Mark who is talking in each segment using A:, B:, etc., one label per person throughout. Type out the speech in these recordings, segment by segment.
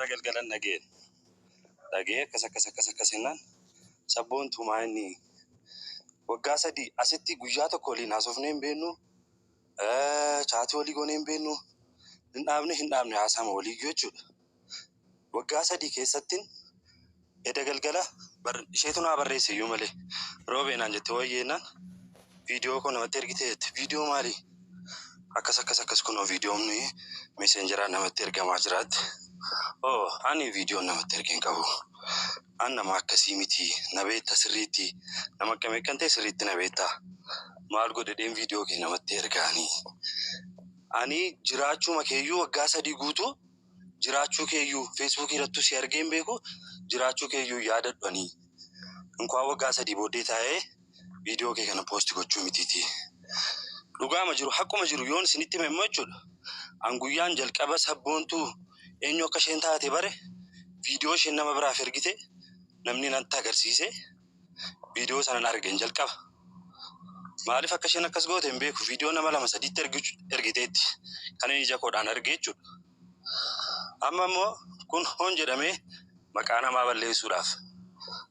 A: Galgalan dhageen dhagee akkas akkas akkas akkas jennaan, Sabboontumaa inni waggaa 3 asitti guyyaa tokko waliin haasofnee hin beeknu, chat walii goonee hin beeknu, hin dhaabne hin dhaabne haasama walii jechuudha. Waggaa 3 keessattiin eda galgala isheetu naa barreesse iyyuu malee, "Roobee," naan jette. "Wayyeennaan viidiyoo koo namatti ergite," jette. "Viidiyoo maalii?" "Akkas akkas akkas, kunoo viidiyoon Messengeraan namatti ergamaa jiraatti." "Oo, ani viidiyoon namatti ergee hin qabu. An nama akkasii miti, na beekta sirriitti, nama akkamii akkan ta'e sirriitti na beekta. Maal godhedheen viidiyoo kee namatti ergaanii? Ani jiraachuma keeyyuu waggaa 3 guutuu jiraachuu keeyyuu Facebookii irrattuu si argee hin beeku, jiraachuu keeyyuu yaadadhu. Ani inkwaa waggaa 3 booddee taa'ee viidiyoo kee kana post gochuu mitiiti." Dhugaama jiru, haquma jiru yoon isinitti hime immoo jechuudha. An guyyaan jalqaba Sabboontuu eenyu akka isheen taate bare, viidiyoo isheen nama biraaf ergite namni natti agarsiise, viidiyoo sanan argeen jalqaba. Maaliif akka isheen akkas goote hin beeku. Viidiyoo nama lama sadiitti ergiteetti kan inni ija koodhaan arge jechuudha. Amma immoo kun hoon jedhamee maqaa namaa balleessuudhaaf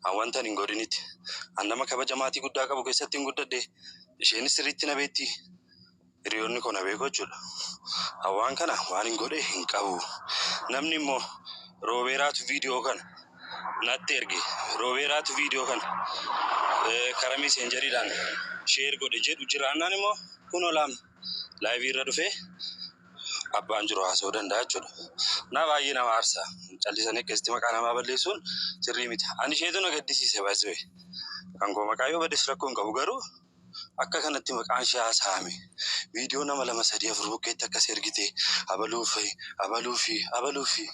A: an wanta hin godhinitti. An nama kabaja maatii guddaa qabu keessatti hin guddadhe. Isheenis sirriitti na beekti. Hiriyoonni koo na beeku jechuudha. An waan kana waan hin godhe hin qabu. Namni immoo Roobeeraatu viidiyoo kana natti erge, Roobeeraatu viidiyoo kana karaa Messengeriidhaan share godhe jedhu jiraannaan immoo kunoo laam live irra dhufee abbaan jiru haasa'uu danda'a jechuudha. Na baay'ee nama aarsa. Callisanii akkasitti maqaa namaa balleessuun sirrii miti. Ani isheetu na gaddisiise baay'ee. Kan koo maqaa yoo bades rakkoo hin qabu, garuu akka kanatti maqaan ishee haasa'ame. Viidiyoo nama lama sadii afur bukkeetti akkas ergite, abaluufi abaluufi abaluufi.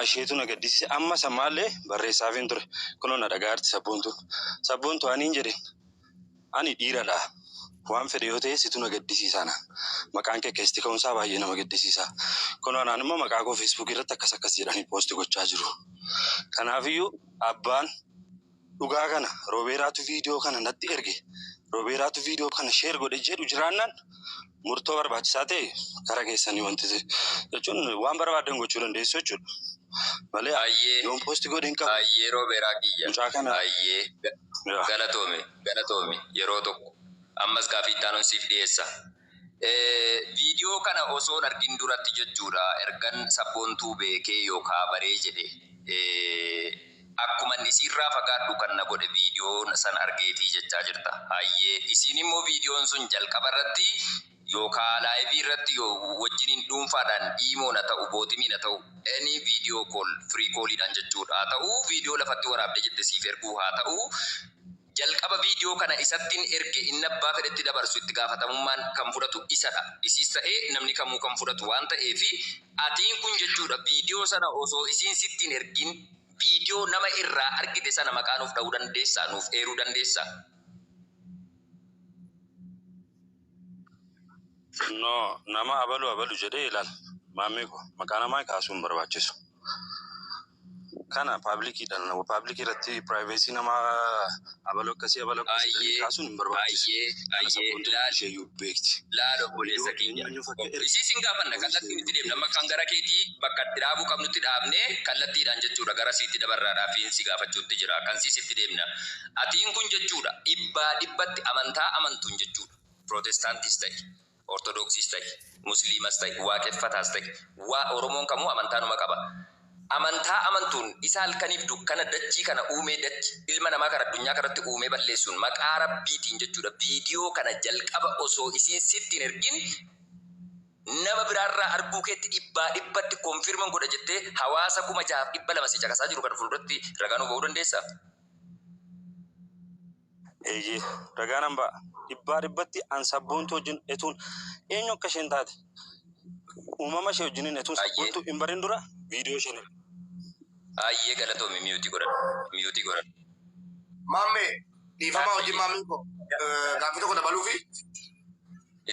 A: Isheetu na gaddisiise. Amma sammaallee barreessaafin ture. Kunoo na dhagaa jirti Sabboontuun. "Sabboontu," aniin jedheen. "Ani dhiiradha. Waan fedhe yoo ta'e situ na gaddisiisa naan. Maqaan kee keessatti ka'uunsaa baay'ee nama gaddisiisa. Kunoo anaan immoo maqaa koo Facebookii irratti akkas akkas jedhanii post gochaa jiru. Kanaafiyyuu abbaan dhugaa kana Roobeeraatu viidiyoo kana natti erge, Roobeeraatu viidiyoo kana share godhe jedhu jiraannaan murtoo barbaachisaa ta'e kara keessanii wanti jechuun waan barbaadan gochuu dandeessu jechuudha. Malee
B: Ayyee.
A: yoon post godhe hin qabu."
B: Ayyee, Roobeeraa kiyya.
A: Mucaa kana.
B: Ayyee.
A: Yaa.
B: Galatoomi. Galatoomi. Yeroo tokko. Ammas gaaffii itti aanuun siif dhiyeessa. Viidiyoo kana osoo hin argin duratti jechuudha, ergan Sabboontuu beekee yookaa baree jedhe, akkuman isiirraa fagaadhu kan na godhe viidiyoo san argeetii jechaa jirta. Hayyee, isiin immoo viidiyoon sun jalqaba irratti yookaa live irratti wajjiniin dhuunfaadhaan imo na ta'u, Botimi na ta'u, any video call, free callidhaan jechuudha haa ta'u, viidiyoo lafatti waraabde jette siif erguu haa ta'u, jalqaba viidiyoo kana isattin erge, inni abbaa fedhetti dabarsu itti gaafatamummaan kan fudhatu isadha. Isiis ta'ee namni kamuu kan fudhatu waan ta'eefi, atiin kun jechuudha, viidiyoo sana osoo isiin sittiin ergin viidiyoo nama irraa argite sana maqaa nuuf dha'uu dandeessaa, nuuf eeruu dandeessaa?
A: No, nama abalu abalu jedhee ilaal. Maammee ko, maqaa namaa kaasuu hin barbaachisu. Kana publiciidhaan, public irratti privacy namaa abalu akkasii abalu akkasii jedhanii kaasuun hin barbaachisu. Kana Sabboontuun
B: Laal.
A: isheeyyuu beekti.
B: Laal, obboleessa
A: Viidiyoo
B: kiyya.
A: eenyu eenyuuf akka erge
B: Isii sin gaafanna, kallattiin itti deemna. Amma kan gara keetii bakka itti dhaabuu qabnutti dhaabnee kallattiidhaan jechuudha gara siitti dabarraadhaa fi si gaafachuutti jira. Kan siis itti deemna. Atiin kun jechuudha dhibbaa dhibbatti amantaa amantuun jechuudha. Pirootestaantiis ta'e, Ortodoksiis ta'e, Musliimas ta'e, Waaqeffataas ta'e, waa Oromoon kamuu amantaanuma qaba. Amantaa amantuun isa halkaniif dukkana dachii kana uumee, dachi ilma namaa kana addunyaa kanatti uumee balleessuun maqaa Rabbiitiin jechuudha, viidiyoo kana jalqaba osoo isiin sitti hin ergin nama biraarraa arguu keetti dhibbaa dhibbatti confirm godha jettee hawaasa 6,200 si caqasaa jiru kana fuulduratti ragaa nuu ba'uu dandeessaa?
A: Eeyyee, ragaa nan ba'a. Dhibbaa dhibbatti an Sabboontuu wajjin etuun eenyu akka isheen taate uumama ishee wajjiniin etuun Sabboontuu hin barin dura viidiyoo isheen erge.
B: Ayyee, galatoomi. Mute godhadhu. Mute godhadhu.
C: Maammee, dhiifamaa wajjin, maammee koo, gaaffii tokko dabaluufi.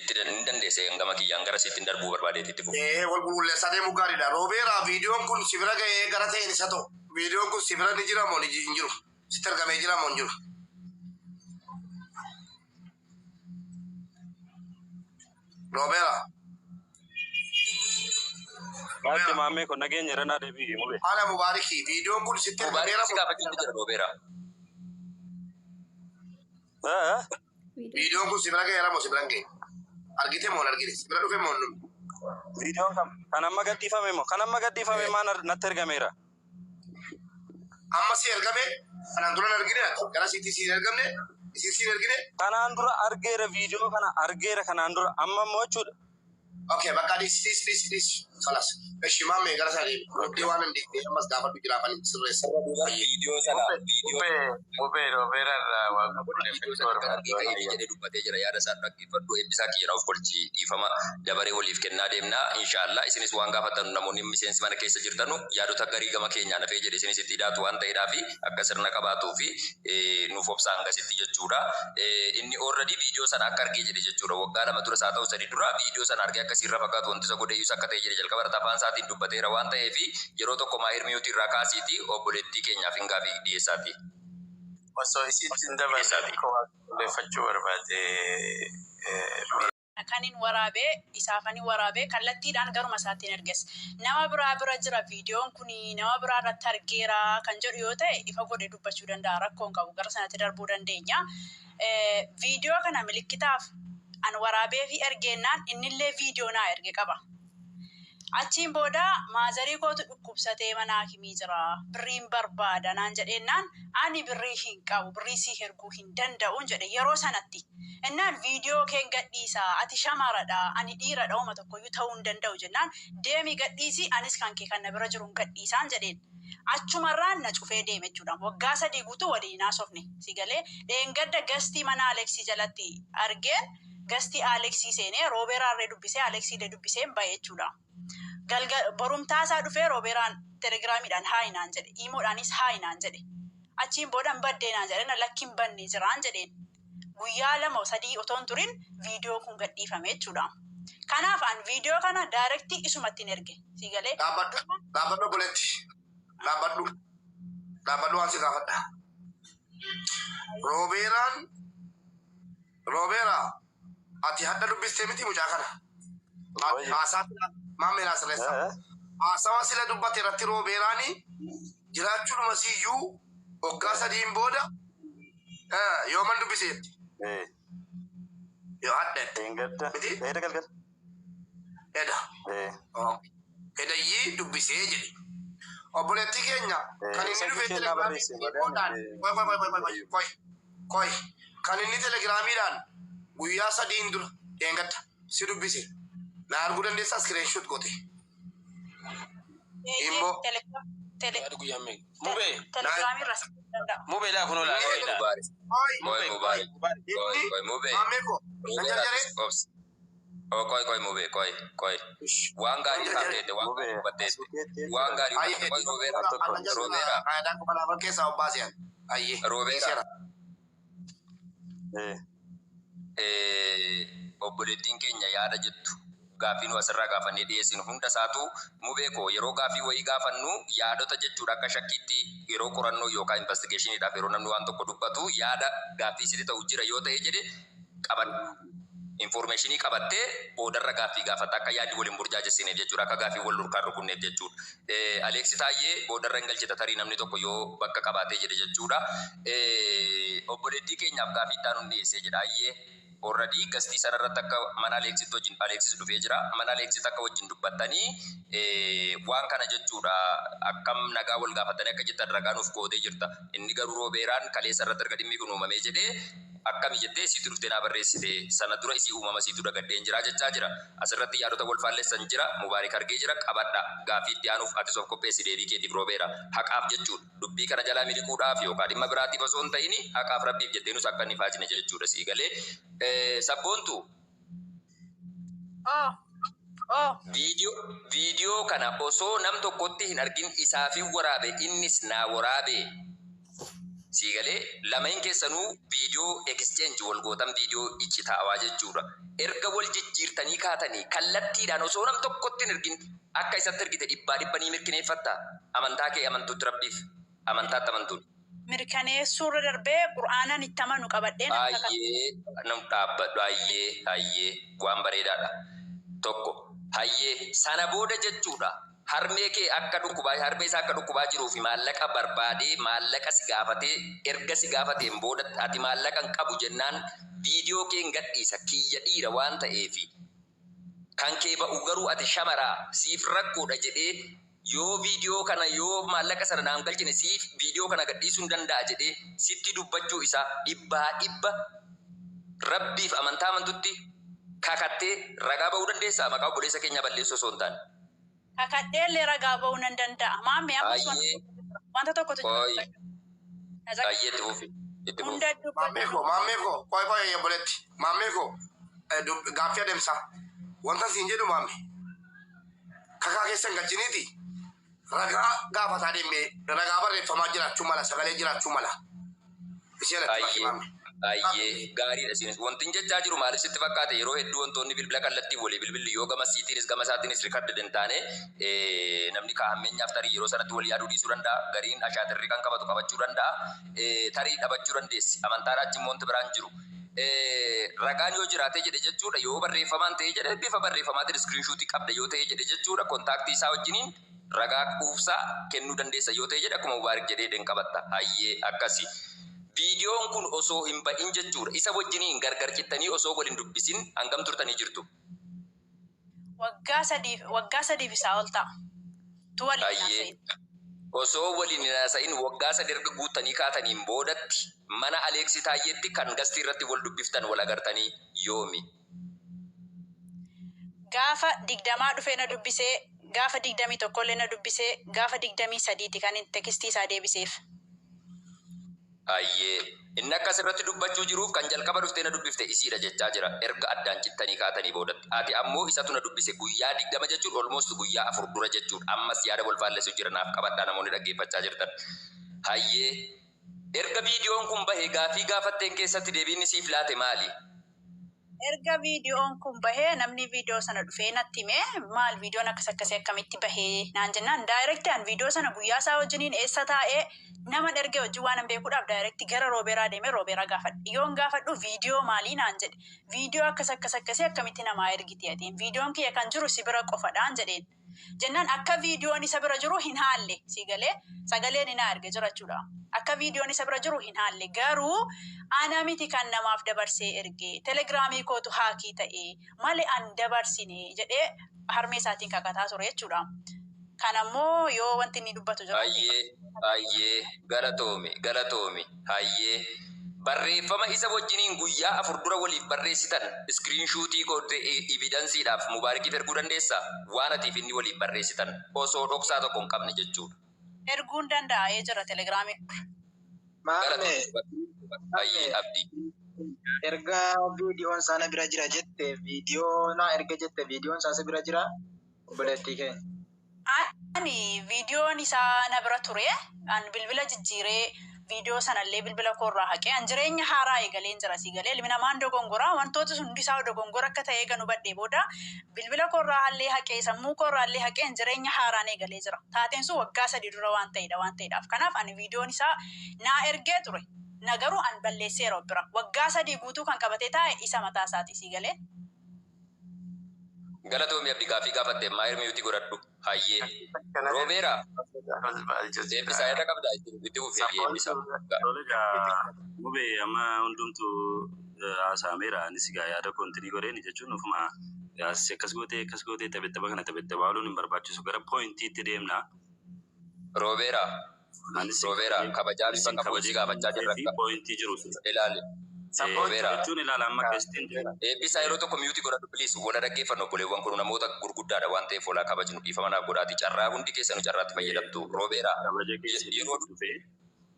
B: Itti hin dandeesse, gama kiyyaan gara siittiin darbuu barbaadeeti, itti fufi.
C: Ee, wal qulqulleessaa deemuu gaariidha. Roobeeraa, viidiyoon kun si bira ga'ee gara ta'een isa ta'u. Viidiyoon kun si bira ni jira moo ni hin jiru? Sitti argamee jira moo hin jiru? Roobeeraa.
A: Waanti maammee kun nageenya irra naa deebi'i mube.
C: Ana Mubaariki, viidiyoon kun sitti
B: Mubaarik
C: ergameera
B: si
C: moo?
B: gaafachuutti jira Roobeera.
A: Eh?
C: Viidiyoon kun si bira ga'eera moo si bira hin geenye? Argite moo hin argine? Si bira dhufe moo hin dhufne?
A: Viidiyoon kam kan amma gadhiifame moo kan amma gadhiifame maan natti ergameera.
C: Amma si ergame, kanaan dura hin argine ati? Gara siitti si hin ergamne, isin si hin ergine?
A: Kanaan dura argeera, viidiyoo kana argeera kanaan dura, amma immoo jechuudha.
C: Okay, bakka dhiisi, dhiisi, dhiisi, dhiisi. Kalas. Eshi maammee gara isaa deemi. Dubbii waan hin deemne ammas gaafadhu jiraafanii sirreessa. Baay'ee.
B: Viidiyoo sana viidiyoo
D: Mubee, mubee Roobeera irraa waa
B: viidiyoo
D: qulqulleeffachuu
B: sana kan
D: barbaadu
B: argee ka'ee
D: waan
B: jedhee dubbatee jira. Yaada isaa dhaggeeffadhu, eebbisaa kiyya of kolchi, dhiifama dabaree waliif kennaa deemnaa inshaallah. Isinis waan gaafattan, namoonni miseensi mana keessa jirtanu, yaadota garii gama keenyaan hafee jedhe isinis itti hidhaatu waan ta'eedhaa fi akka sirna qabaatuu fi nuuf obsaa hangasitti jechuudha. Inni already viidiyoo sana akka argee jedhe jechuudha. Waggaa 2 dura isaa ta'u 3 dura viidiyoo sana argee akka sirra fakkaatu wanti isa godhe iyyuu akka ta'e jedhe jalqaba irratti afaan isaatiin dubbateera waan ta'eef, yeroo tokko maahir mute irraa kaasiiti obboleettii keenyaaf hin gaafii dhiyeessaati.
D: Osoo isitti hin dabarre
B: Dhiyeessaati.
D: xiqqoo waa qulqulleeffachuu barbaade.
E: Kanin waraabee isaafani waraabee kallattiidhaan garuma isaattiin erges. Nama biraa bira jira viidiyoon kun, nama biraa irratti argeera kan jedhu yoo ta'e, ifa godhe dubbachuu danda'a, rakkoon qabu, gara sanatti darbuu dandeenya. Viidiyoo kana milikkitaaf an waraabee fi ergeennaan innillee viidiyoo naa erge qaba. Achiin booda maazarii kootu dhukkubsatee mana hakimii jira. Birriin barbaada naan jedheennaan, ani birrii hin qabu, birrii sii erguu hin danda'uun jedhe yeroo sanatti. Innaan viidiyoo keen gadhiisaa, ati shamaradha, ani dhiiradha, uma tokkoyyuu ta'uu hin danda'u jennaan, deemii gadhiisii, anis kan kee kan na bira jiru hin gadhiisaan jedheen. Achumarraan na cufee deeme jechuudha. Waggaa 3 guutuu waliin haasofne. Si galee dheengadda gastii mana Aleksii jalatti argeen, gastii Aleksii seenee Roobeeraarree dubbisee Aleksiillee dubbiseen bahe jechuudha. Galga borumtaa isaa dhufee Roobeeraan telegiraamiidhaan hi naan jedhe. Iimoodhaanis hi naan jedhe. Achiin booda hin baddee naan jedhe, na lakki hin banne jiraan jedheen. Guyyaa 2 3 otoo hin turin viidiyoo kun gadhiifame jechuudha. Kanaaf an viidiyoo kana direct isumatti hin erge. Si galee.
C: Dhaabbadhu. Dhaabbadhu obboleetti. Dhaabbadhu. Dhaabbadhu, waan si gaafadha. Roobeeraan, Roobeeraa, ati hadha dubbistee miti mucaa kana?
A: Wayyo.
C: Haasaa maammee naa sirreessa.
A: Eh?
C: Haasawaa sila dubbate irratti Roobeeraani jiraachuudhuma siyyuu waggaa 3n booda yooman dubbise jetti. Yoo hadha jette.
A: Dheengadda.
C: Miti?
A: Eeda galgal.
C: Eda. Edayyii dubbisee jedhe. Obboleettii keenya kan inni
A: Isa
C: dhufee
A: isheen naa
C: telegiraamii
A: barreesse malee
C: imoodhaan
A: ani
C: qoy, qoy, qoy, qoy, qoy, qoy, qoy, kan inni telegiraamiidhaan guyyaa 3n dura dheengadda si dubbise na arguu dandeessaa, screenshot goote. Immoo
E: Eeyyee
F: Guyyaa meeqa? Mubee,
E: telegiraamii irra si danda'a.
F: mubee laa kunoo laa
B: Qoy
F: laa.
B: Mubaarik.
C: Qoy.
B: Qoy Mubaarik. Qoy
C: Inni
B: qoy mubee.
C: maammee koo nan jarjaree.
B: Roobeeraatis obsi. Oh, qoy qoy mubee, qoy qoy. Waan
C: Nan
B: gaarii
C: jarjaree.
B: kaafteette, waan gaarii
A: Mubee
B: dubbatteette.
A: asuu keetti
B: Waan
A: jechuudha.
B: gaarii
C: Ayyee.
B: dubbatte. Qoy Roobeeraa.
A: Al tokko.
C: Annan
B: Roobeeraa.
C: faayidaan kuma lamaan keessaa obbaasiyan. Ayyee.
B: Roobeeraa.
C: Seera.
B: Obboleettiin keenya yaada jettu gaafii nu asirraa gaafannee dhiyeessinu hunda isaatu, mubee koo, yeroo gaafii wayii gaafannu yaadota jechuudha akka shakkiitti yeroo qorannoo yookaan investigationiidhaaf yeroo namni waan tokko dubbatu yaada gaaffii sitti ta'u jira yoo ta'e jedhe qabadhu. Informationii qabattee boodarra gaaffii gaafata, akka yaadni waliin burjaajessineef jechuudha, akka gaaffii wal durkaan rukunneef jechuudha. Aleeksi Taayyee boodarra hin galchita, tarii namni tokko yoo bakka qabaatee jedhe jechuudha. Obboleettii keenyaaf gaaffii itti aanuun dhiyeessee jedha. Ayyee, already gastii sana irratti akka mana Aleeksitti wajjin Aleeksis dhufee jira. Mana Aleeksitti akka wajjin dubbattanii waan kana jechuudha, akkam nagaa wal gaafatanii akka jettan ragaa nuuf gootee jirta. Inni garuu Roobeeraan kaleessa irratti erga dhimmi kun uumamee jedhee akkami jettee isiitu dhuftee naa barreessite, sana dura isii uumama isiitu dagadheen jira jechaa jira. Asirratti yaadota wal faallessan jira. Mubaarik argee jira, qabadha. Gaaffii itti aanuuf atis of qopheessi deebii keetiif, Roobeera. Haqaaf jechuudha. Dubbii kana jalaa miliquudhaaf yookaan dhimma biraatiif osoo hin ta'in haqaaf rabbiif jettee nus akka inni faajine jechuudha sii galee. Sabboontu.
E: Oh. Oh.
B: Viidiyoo kana osoo nam tokkotti hin argin isaafin waraabe, innis naa waraabe. Sii galee, lameen keessanuu viidiyoo exchange wal gootan, viidiyoo iccitaawaa jechuudha. Erga wal jijjiirtanii kaatanii kallattiidhaan osoo nam tokkotti hin ergin akka isatti ergite dhibbaa dhibba ni mirkaneeffatta. Amantaa kee amantuutti, rabbiif amantaatti amantuun.
E: Mirkaneessuurra darbee qur'aanaan itti amanu qabadheen akka kan.
B: Baay'ee nam dhaabbadhu, hayyee hayyee, waan bareedaadha. Tokko hayyee, sana booda jechuudha. Harmee kee akka dhukkubaa, harmee isaa akka dhukkubaa jiruu fi maallaqa barbaadee maallaqa si gaafatee, erga si gaafateen booda ati maallaqa hin qabu jennaan viidiyoo kee hin gadhiisa, kiyya dhiira waan ta'eefi kan kee ba'u garuu ati shamaraa siif rakkoodha jedhee, yoo viidiyoo kana, yoo maallaqa sana naan galchine siif viidiyoo kana gadhiisuu hin danda'a jedhee sitti dubbachuu isaa dhibbaa dhibba Rabbiif amantaa amantutti kakattee ragaa ba'uu dandeessaa, maqaa obboleessa keenyaa balleessuu osoo hin taane?
E: Kakadheellee ragaa ba'uu nan danda'a. Maammee, ammas wanta
B: Hayyee.
E: wanta tokkotu jira.
B: Qoy. Hayyee, itti fufi. Itti fufi.
E: Hunda
C: Maammee
E: dubbadhu.
C: koo, maammee koo, qoy qoy, obboleetti. Maammee koo, gaaffii adeemsaa. Wanta siin jedhu, maamme, kakaa keessa hin galchiniiti. Ragaa gaafataa deemee ragaa barreeffamaa jiraachuu mala, sagalee jiraachuu mala. Ishee natti maki,
B: Hayyee.
C: maamme.
B: Hayyee, gaariidha isinis. Wanti hin jechaa jiru maaliif sitti fakkaate? Yeroo hedduu wantoonni bilbila kallattii walii bilbilli yoo gama siitiinis gama isaatiinis record hin taane, namni kaa'ammeenyaaf tarii yeroo sanatti wal yaaduu dhiisuu danda'a. Gariin ashaatirri kan qabatu qabachuu danda'a. Tarii dhabachuu dandeessi. Amantaadhaa achi immoo wanti biraan jiru. Ragaan yoo jiraate jedhe jechuudha, yoo barreeffamaan ta'e jedhe, bifa barreeffamaatiin screenshotii qabda yoo ta'e jedhe jechuudha, contactii isaa wajjiniin ragaa quubsaa kennuu dandeessa yoo ta'e jedhe, akkuma Mubaarik jedhee den qabatta. Hayyee, akkasi. Viidiyoon kun osoo hin ba'in jechuudha, isa wajjiniin gargar cittanii osoo wal hin dubbisin hangam turtanii jirtu?
E: Waggaa 3, waggaa 3f isaa ol ta'a. Tu waliin
B: Hayyee.
E: haasa'in.
B: Osoo waliin hin haasa'in waggaa 3 erga guuttanii kaataniin boodatti mana Aleeksi Taayyeetti kan guestii irratti wal dubbiftan, wal agartanii yoomi?
E: Gaafa 20 dhufee na dubbisee, gaafa 21llee na dubbisee, gaafa 23ti kan inni textii isaa deebiseef.
B: Hayyee. Inni akkas irratti dubbachuu jiruuf kan jalqaba dhuftee na dubbifte isiidha jechaa jira. Erga addaan cittanii kaatanii boodatti. Ati ammoo isatu na dubbise guyyaa 20 jechuun almost guyyaa 4 dura jechuudha. Ammas yaada wal faallessu jira, naaf qabadhaa namoonni dhaggeeffachaa jirtan. Hayyee. Erga viidiyoon kun bahe gaafii gaafatteen keessatti deebiin siif laate maali?
E: Erga viidiyoon kun bahee namni viidiyoo sana dhufee natti himee, maal viidiyoon akkas akkasii akkamitti bahee naan jennaan, direct an viidiyoo sana guyyaa isaa wajjiniin eessa taa'ee naman ergee wajjin waan an beekuudhaaf direct gara Roobeeraa deemee Roobeeraa gaafadhe. Yoon gaafadhu viidiyoo maalii naan jedhe. Viidiyoo akkas akkas akkasii akkamitti namaa ergiti atiin? Viidiyoon kiyya kan jiru si bira qofadhaan jedheen. Jennaan akka viidiyoon isa bira jiru hin haalle, si galee, sagaleen hin arge jira jechuudha. Akka viidiyoon isa bira jiru hin haalle, garuu ana miti kan namaaf dabarsee erge, telegiraamii kootu hack ta'e malee an dabarsine jedhee harmee isaatiin kakataa ture jechuudha. Kanammoo yoo wanti inni dubbatu jiraate.
B: Hayyee, hayyee, galatoomi, galatoomi, hayyee. Barreeffama isa wajjiniin guyyaa 4 dura waliif barreessitan screenshotii goote evidenceiidhaaf Mubaarikiif erguu dandeessaa? Waan atiif inni waliif barreessitan osoo dhoksaa tokko hin qabne jechuudha.
E: Erguun danda'ee jira telegiraamii.
F: Maamme,
B: Galatoomi. Hayyee, Abdii.
F: erga viidiyoon isaa na bira jira jette, viidiyoo naa erga jette, viidiyoon isaa si bira jira, obboleettii keenya?
E: Ani viidiyoon isaa na bira ture. An bilbila jijjiiree viidiyoo sanallee bilbila koorraa haqee an jireenya haaraa eegaleen jira, si galee. Ilmi namaan dogongoraa, wantoota sun hundi isaa dogongora akka ta'e eega hubadhee booda bilbila koorraa hallee haqee, sammuu koorraa illee haqee an jireenya haaraan eegalee jira. Taateen sun waggaa 3 dura waan ta'edha waan ta'edhaaf. Kanaaf ani viidiyoon isaa naa ergee ture. Na garuu an balleesseera of bira. Waggaa 3 guutuu kan qabatee taa'e isa mataa isaati, si galee.
B: Galatoomi, Abdii, gaafii gaafatte maayir mute godhadhu. Hayyee. Roobeera. Eebbisaa irra qabdaa, itti fufi, eebbisaa.
A: Tole egaa, Mubee, amma hundumtuu haasa'ameera. Anis egaa yaada koontinii godheen jechuun ofuma akkas gootee akkas gootee taphataba kana taphataba ooluun hin barbaachisu, gara pointiitti deemna.
B: Roobeera.
A: Anis
B: Roobeera, kabajaa bifa qabuun si gaafachaa jirra.
A: fi pointii jiru.
B: Ilaali. Roobeera.
A: Jechuun ilaala, amma akkasitti deema.
B: Eebbisaa, yeroo tokko mute godhadhu, please. Wala dhaggeeffannu, obboleewwan kun namoota gurguddaadha waan ta'eef walaa kabajnu, dhiifama naaf godhaati. Carraa hundi keessanu carraatti fayyadamtu. Roobeera.
A: Kabaja keessa
B: Yeroo
A: dhufee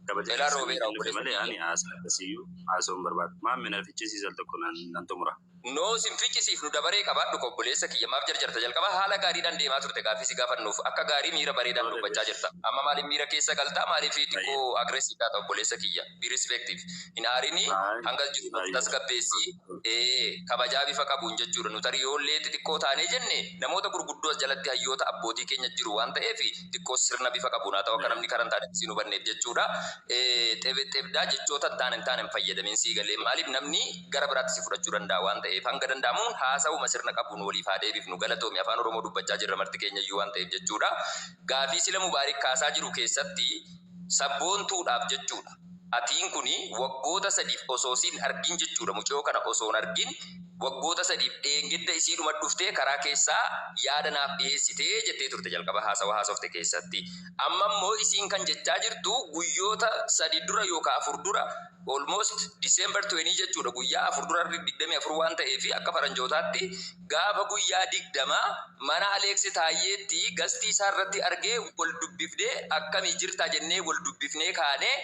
A: kabaja
B: Ilaa,
A: keessa
B: Roobeera,
A: dhufe
B: obboleessa
A: malee
B: kiyya.
A: ani haasaa akkasiyyuu haasa'uu hin barbaadu. Maamme, na fichisiisan tokko nan xumura.
B: No, sin fichisiifnu, dabaree qabaadhu, obboleessa kiyya. Maaf jarjarta? Jalqaba haala gaariidhaan deemaa turte, gaaffii si gaafannuuf akka gaarii miira bareedaan dubbachaa jirta. Amma maaliif miira keessa galtaa? Maaliif xiqqoo aggressive taata, obboleessa kiyya? Be respective. Hin aarini, hanga jiru tasgabbeessii kabajaa bifa qabuun jechuudha. Nu tarii yoollee xixiqqoo taanee jenne namoota gurguddoo as jalatti hayyoota abbootii keenya jiru waan ta'eef xiqqoo sirna bifa qabuun haa ta'u, akka namni karan taane si hubanneef jechuudha. Xebdaa jechoota hin taane hin taane hin fayyadamin, sii galee? Maaliif namni gara biraatti si fudhachuu danda'a waan ta'eef. ta'eef hanga danda'amuun haasawuma sirna qabuun waliif haa deebifnu. Galatoomi, afaan Oromoo dubbachaa jirra marti keenya iyyuu waan ta'eef jechuudha. Gaafii sila Mubaarik kaasaa jiru keessatti sabboontuudhaaf jechuudha. Atiin kuni waggoota 3f osoo siin argin jechuudha, mucayoo kana osoo hin argin waggoota 3f dheengedda isiidhuma dhuftee karaa keessaa yaada naaf dhiyeessitee jettee turte jalqaba haasawa haasofte keessatti. Amma immoo isiin kan jechaa jirtu guyyoota 3 dura yookaan 4 dura, almost December 20 jechuudha, guyyaa 4 dura, 24 waan ta'eef akka faranjootaatti gaafa guyyaa 20 mana Aleeksi Taayyeetti gastii isaa irratti argee wal dubbifnee, akkamii jirtaa jennee wal dubbifnee kaanee,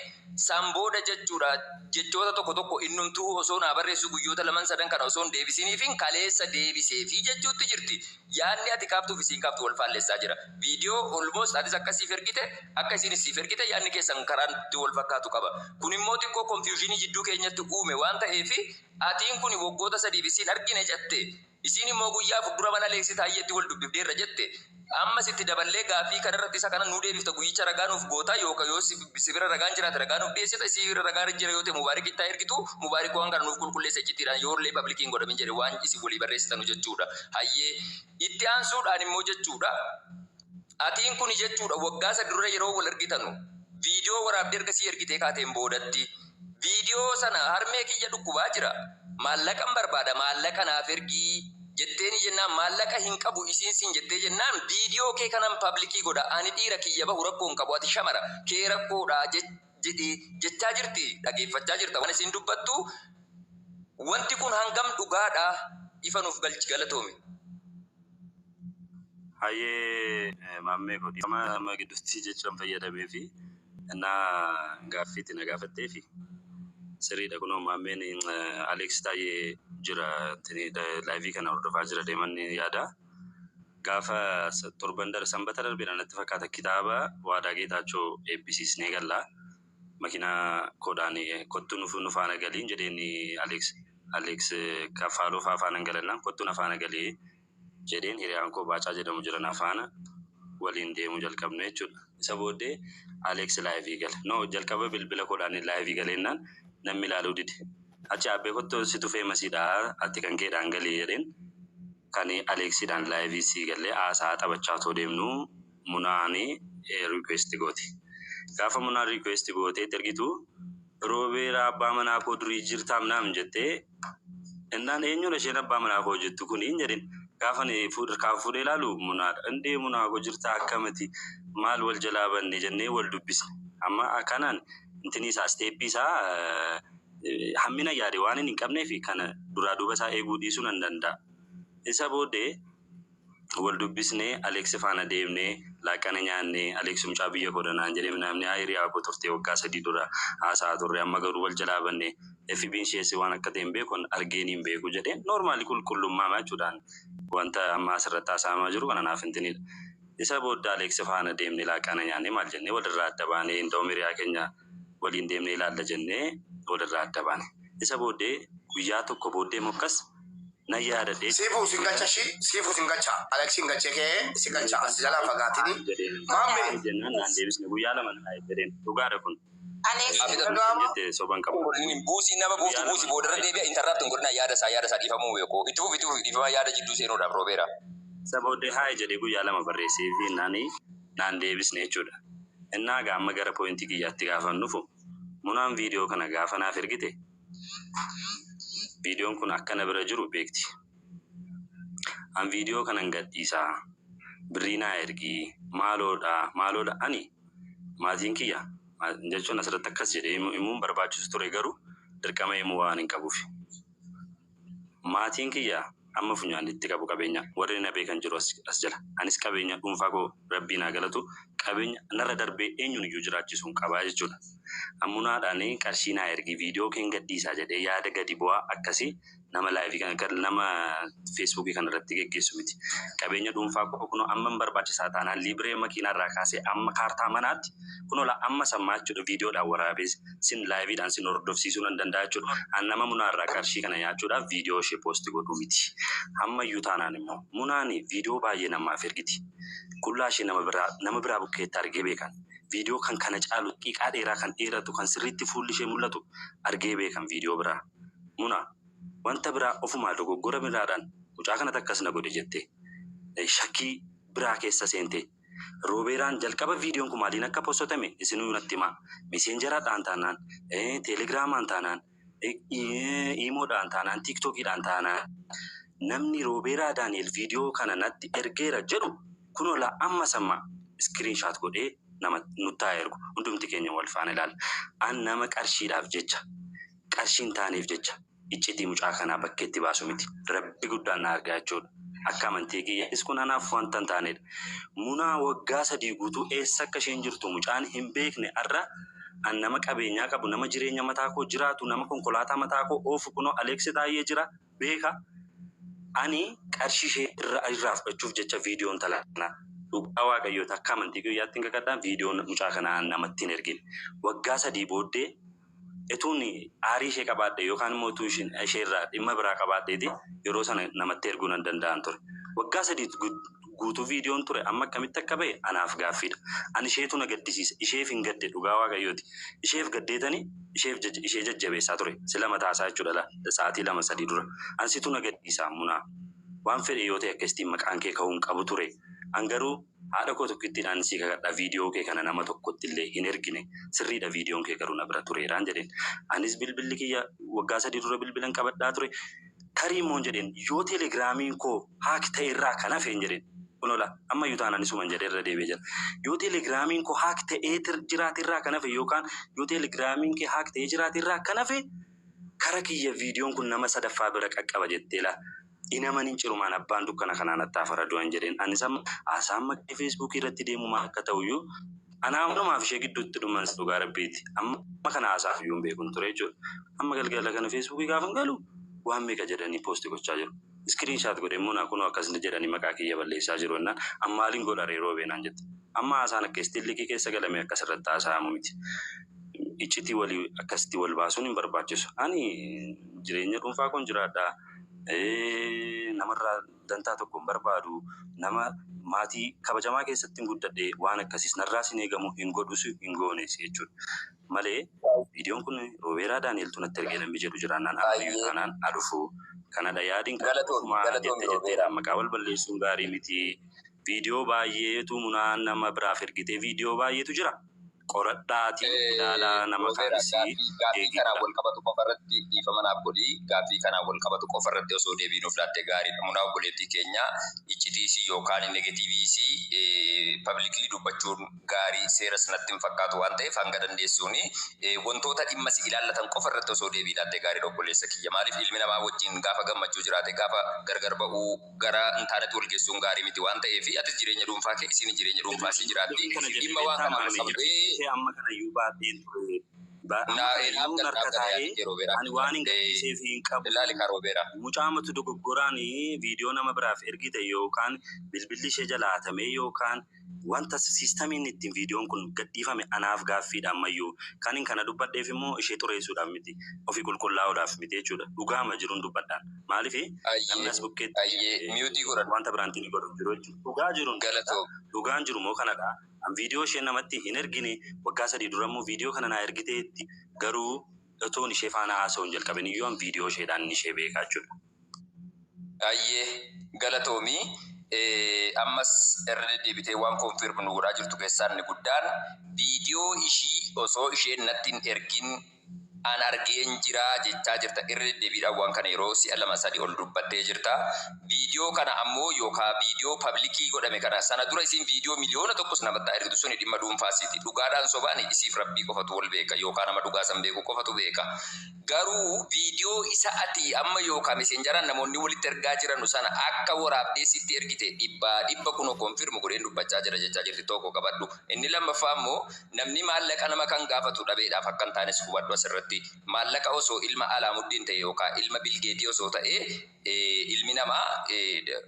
B: san booda jechuudha jechoota tokko tokko innumtuu osoo naa barreessu guyyoota laman sadan kana osoo hin deebisiniifin kaleessa deebiseefi jechuutti jirti. Yaadni ati kaaftuuf isiin kaaftu wal faallessaa jira. Viidiyoo almost atis akka siif ergite, akka isiinis siif ergite, yaadni keessan karaan itti wal fakkaatu qaba. Kun immoo xiqqoo confusionii jidduu keenyatti uume waan ta'eef, atiin kun waggoota 3f isiin argine jette, isiin immoo guyyaa 4 dura mana Aleeksi Taayyeetti wal dubbifneerra jette. Ammas itti daballee gaaffii kanarratti isa kana nuu deebifta, guyyicha ragaa nuuf goota, yookaan yoo si bira ragaan jiraate ragaa nuuf dhiyeessita, isii bira ragaan jira yoo ta'e Mubaarik itti haa ergitu, Mubaarik waan kana nuuf qulqulleessa iccitiidhaan yoo illee publiciin godhamin jedhe waan isin walii barreessitanu jechuudha. Hayyee, itti aansuudhaan immoo jechuudha. Atiin kuni jechuudha waggaa 3 dura yeroo wal argitanu viidiyoo waraabdee erga sii ergitee kaateen boodatti viidiyoo sana harmee kiyya dhukkubaa jira, maallaqan barbaada, maallaqa naaf ergii jetteeni jennaan, maallaqa hin qabu isiin siin jettee jennaan, viidiyoo kee kanan publicii godha, ani dhiira kiyya bahu rakkoo hin qabu, ati shamara kee rakkoodha jedhee jechaa jirti. Dhageeffachaa jirta waan isiin dubbattu. Wanti kun hangam dhugaadha? Ifa nuuf galchi, galatoomi.
A: Hayyee maammee koo, dhiifama nama gidduutti jechaan fayyadamee fi innaa gaaffiitti na gaafattee fi sirriidha. Kunoo maammeen Aleeks Taayyee jira, liveii kana hordofaa jira deeman yaada. Gaafa torban dar sanbata darbeedha natti fakkaata, kitaaba Waadaa Geetaachoo eebbisiisnee gallaa. Makiinaa koodhaan kottu nu faana galiin jedheen Aleeks. Aleeks kaffaaloo faa faana galannaan kottu na faana galee jedheen, hiriyaan koo Baacaa jedhamu jira, na faana waliin deemuu jalqabne jechuudha. Isa booddee Aleeks liveii gale. No, jalqaba bilbila koodhaan liveii galeennaan namni ilaaluu dide. Achi abbee kottu situ famousiidha, ati kan keedhaan galee jedheen, kan Aleeksiidhaan liveii sii galee haasaa taphachaa otoo deemnu Munaani request gooti. Gaafa Munaan request gootee ergitu, Roobeera abbaa manaa koo durii jirtaam naam jettee innaan, eenyudha isheen abbaa manaa koo jettu kuni hin jedhin. Gaafa kaaf fuudhee ilaalu Munaadha. Indee Munaa koo, jirtaa, akkamati, maal wal jalaa banne jennee wal dubbisne. Amma akkanaan intini isaa stepii isaa hammina yaade waan hin qabneef kana duraa duuba isaa eeguu dhiisuu nan danda'a. Isa booddee wal dubbisnee, Aleeks faana deemnee laaqana nyaannee, Aleeks mucaa biyya koo naan jedhee, namni hiriyaa koo turte waggaa 3 dura haasa'aa turre, amma garuu wal jalaa banne, FB'n ishees waan akka ta'e hin beeku, argeen hin beeku jedhee, normalii qulqullummaa jechuudhaan wanta amma asirratti haasa'amaa jiru kana naaf hintinidha. Isa booddee Aleeks faana deemnee laaqana nyaannee maal jennee walirraa adda baanee, hin hiriyaa keenya waliin deemnee ilaalla jennee walirraa adda baane. Isa booddee guyyaa tokko booddee mokkas nan yaadadhee.
C: Siifuu sin galcha shi, siifuu sin galcha, Alex sin galchee kee si galcha, as jalaan fagaatini. Maammee.
A: Jennaan naan deebisne, guyyaa 2 na jedheen, dhugaadha kun.
G: Alex.
A: Jette soban qabu.
B: Buusii nama buustu buusii boodarra deebi'a, interrupt hin godhina, yaada isaa dhiifamuu beeku. Itti fufi, itti fufi, dhiifama yaada jidduu seenuudhaaf, Roobeera.
A: Isa booddee hi jedhee guyyaa 2 barreessee fi naani naan deebisne jechuudha. Innaa gaama gara pointii kiyyaatti gaafa dhufu, Munaan viidiyoo kana gaafa naaf ergite, viidiyoon kun akka na bira jiru beekti. An viidiyoo kanan gadhiisaa, birrii naa ergii, maaloodha maaloodha, ani maatiin kiyya jechuun asirratti akkas jedhee himuun barbaachisu ture, garuu dirqama himuu waan hin qabuuf. Maatiin kiyya amma funyaanitti qabu qabeenya, warri na beekan jiru as jala. Anis qabeenya dhuunfaa koo, rabbii naa galatu, qabeenya narra darbee eenyuun iyyuu jiraachisuu hin qabaa jechuudha. Ammunaadhaan qarshii naa ergi, viidiyoo keen gadhiisaa jedhee yaada gadi bu'aa akkasii nama liveii kana, nama Facebookii kana irratti geggeessu miti. Qabeenya dhuunfaa koo kunoo amma hin barbaachisaa taanaan liibiree makiinaa irraa kaasee amma kaartaa manaatti kunoo la amma sammaa jechuudha, viidiyoodhaan waraabee sin liveiidhaan sin hordofsiisuu nan danda'a jechuudha. An nama Munaarraa qarshii kana nyaachuudhaaf viidiyoo ishee post godhuu miti. Ammayyuu taanaan immoo Munaani viidiyoo baay'ee namaaf ergiti. Qullaa ishee nama biraa bukkeetti argee beekan. Viidiyoo kan kana caalu xiqqaa dheeraa kan dheeratu kan sirriitti fuulli ishee mul'atu argee beekan viidiyoo biraa. Muna Wanta biraa ofumaa dogoggora biraadhaan mucaa kanatti akkas na godhe jettee shakkii biraa keessa seente. Roobeeraan jalqaba viidiyoon kun maaliin akka postame isinuu natti himaa. Messengeradhaan taanaan, Telegramaan taanaan, IMOdhaan taanaan, TikTokiidhaan taanaan, namni Roobeeraa Daani'el viidiyoo kana natti ergeera jedhu kunoo laa amma samma screenshot godhee nama nuttaa ergu, hundumti keenya wal faana ilaalla. An nama qarshiidhaaf jecha, qarshii hin taaneef jecha iccitii mucaa kanaa bakkeetti baasu miti. Rabbi guddaan na argaa jechuudha. Akka amantii kiyyattis kun anaaf wanta hin taanedha. Munaa waggaa 3 guutuu eessa akka isheen jirtu mucaan hin beekne, har'a an nama qabeenyaa qabu, nama jireenya mataa koo jiraatu, nama konkolaataa mataa koo oofu, kunoo Aleeksi Taayyee jira beeka. Ani qarshii ishee irraa fudhachuuf jecha viidiyoon intala kanaa, dhugaa Waaqayyooti, akka amantii kiyyaatti hin kakadhaa, viidiyoon mucaa kanaa namatti hin ergine. Waggaa 3 booddee etuun aarii ishee qabaadhe yookaan immoo utuu ishee irraa dhimma biraa qabaadheeti yeroo sana namatti erguu nan danda'an ture. Waggaa 3 guutuu viidiyoon ture amma akkamitti akka ba'e anaaf gaaffiidha. Ani isheetu na gaddisiisa. Isheef hin gadde, dhugaa Waaqayyooti. Isheef gaddeetani isheef ishee jajjabeessaa ture. Sila mataasaa jechuudha sa'aatii 2-3 dura. Ansitu na gaddisiisa, Munaa. Waan fedhe yoo ta'e akkasitiin maqaan kee ka'uu hin qabu ture. An garuu haadha koo tokkittiidhaan sii kakadha, viidiyoo kee kana nama tokkotti illee hin ergine. Sirriidha, viidiyoon kee garuu na bira tureeraan jedheen. Anis bilbilli kiyya waggaa 3 dura bilbilan qabadhaa ture. Tarii immoo jedheen yoo Telegramiin koo hack ta'e irraa kan hafe hin jedheen. Kunola ammayyuu taanaan isuman jedhee irra deebi'ee jira. Yoo Telegramiin koo hack ta'ee jiraate irraa kan hafe yookaan yoo Telegramiin kee hack ta'ee jiraate irraa kan hafe kara kiyya viidiyoon kun nama sadaffaa bira qaqqaba jettee laa. Inamanin cirumaan abbaan dukkana kanaan attaa faradu'an jedheen. Anis amma haasaan maqaa Facebookii irratti deemu maal akka ta'uyyuu anaa wanumaaf ishee gidduutti dhuman, dhugaa Rabbiiti. Amma kana haasaaf iyyuu hin beekun ture jechuudha. Amma galgala kana Facebookii gaafa galu waan meeqa jedhanii post gochaa jiru. Screenshot godhe immoo naa kunoo akkas jedhanii maqaa kiyya balleessaa jiru jennaan, amma maaliin godha ree Roobee naan jette. Amma haasaan akkasitti likii keessa galame akkas irratti haasa'amu miti. Iccitii walii akkasitti wal baasuun hin barbaachisu. Ani jireenya dhuunfaa koon jiraadha. Namarraa dantaa tokko hin barbaadu. Nama maatii kabajamaa keessatti hin guddadhe, waan akkasiis narraas hin eegamu, hin godhus, hin goones jechuudha. Malee viidiyoon kun Roobeeraa Daani'eltu natti ergee namni jedhu jiraannaan ammayyuu taanaan adhufu. Kanadha yaadiin qabu.
B: Galatoomi,
A: Ofumaa
B: galatoomi
A: jette
B: Roobeeraa.
A: jetteedhaan maqaa wal balleessuun gaarii miti. Viidiyoo baay'eetu Munaan nama biraaf ergitee, viidiyoo baay'eetu jira. Qoradhaatii ilaalaa, nama
B: Roobeera,
A: kaanis
B: gaaffii
A: eegii
B: kanaan
A: godha.
B: wal qabatu qofa irratti dhiifama naaf godhi. Gaaffii kanaan wal qabatu qofa irratti osoo deebii nuuf laatte gaariidha. Munaa obboleettii keenya, iccitiisii yookaan negativeiisii publicly dubbachuun gaarii seeras natti hin fakkaatu waan ta'eef, hanga dandeessuuni wantoota dhimma si ilaallatan qofa irratti osoo deebii laatte gaariidha, obboleessa kiyya. Maaliif, ilmi namaa wajjin gaafa gammachuu jiraate gaafa gargar ba'uu gara hin taanetti wal geessuun gaarii miti waan ta'eef, atis jireenya dhuunfaa kee, isiin jireenya dhuunfaa si jiraatti.
A: Kana jedhe
B: Dhimma waan
A: beektaa
B: kanaan wal
A: maamee
B: qabatu
A: ishee amma kanayyuu baadheen ture. Amma
B: Naa
A: kanayyuu
B: naaf
A: narka
B: gala
A: taa'ee
B: yaadni kee, Roobeeraa.
A: ani waan hin gaddisiiseef hin qabu.
B: Ilaali kaa, Roobeeraa.
A: Mucaamatu dogoggoraan viidiyoo nama biraaf ergite yookaan bilbilli ishee jalaa hatamee yookaan wanta systemiin ittiin viidiyoon kun gadhiifame anaaf gaaffiidha ammayyuu. Kan hin kana dubbadheef immoo ishee xureessuudhaaf miti. Ofii qulqullaa'uudhaaf miti jechuudha. Dhugaama jiruun dubbadhaan. Maaliif, namni as bukkeetti
B: Ayyee, muteii godhadhu.
A: wanta biraantiin godhu jiru jechuudha. Dhugaa jiruun dubbadha.
B: Galatoo.
A: Dhugaan jiru moo kanadha. An viidiyoo ishee namatti hin ergine. Waggaa 3 dura immoo viidiyoo kana naa ergiteetti, garuu otoon ishee faana haasa'uu hin jalqabin iyyuu an viidiyoo isheedhaan ishee beekaa jechuudha.
B: Ayyee, galatoomii. Ammas irra deddeebitee waan confirm nu godhaa jirtu keessaa inni guddaan viidiyoo ishii osoo isheen natti hin ergin an argeen jira jechaa jirta. Irra deddeebiidhaan waan kana yeroo si'a lama sadi ol dubbattee jirta. Viidiyoo kana ammoo yookaan viidiyoo publicii godhame kana, sana dura isin viidiyoo 1,000,000s namatti haa ergitu, suni dhimma dhuunfaasiiti. Dhugaadhaan sobaan isiif Rabbii qofatu wal beeka yookaan nama dhugaa san beeku qofatu beeka. Garuu viidiyoo isa ati amma yookaan Messengeraan namoonni walitti ergaa jiranu sana akka waraabdee sitti ergite dhibbaa dhibba kunoo confirm godheen dubbachaa jira jechaa jirti, tokko qabadhu. Inni lammaffaa immoo namni maallaqa nama kan gaafatu dhabeedhaaf akka hin taanes hubadhu asirratti. Maallaqa osoo ilma Alaamuddin ta'e yookaan ilma Bilgeetii osoo ta'e, ilmi namaa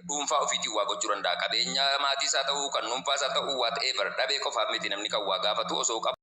B: dhuunfaa ofiitiin waa gochuu danda'a. Qabeenya maatii isaa ta'uu, kan dhuunfaa isaa ta'uu, whatever, dhabee qofaaf miti namni kan waa gaafatu osoo qabu.